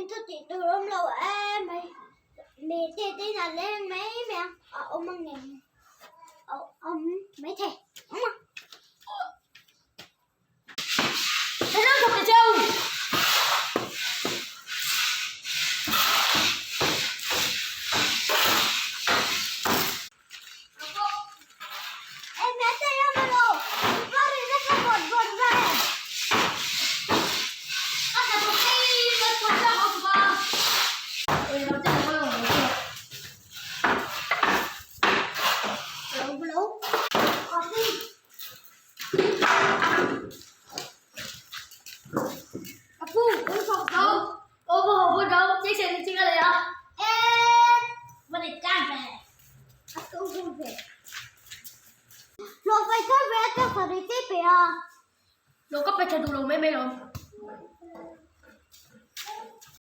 Zanin chu tih tur awm lo em mai. Mi te te in a leng mai mai a, a awm ang em? A awm maithei awm a. 阿父，我上走，我不好不走，这些你进来了。哎，我得干呗，啊，都不呗。罗非这边这啥的这边啊？ 罗个白菜都罗妹妹咯。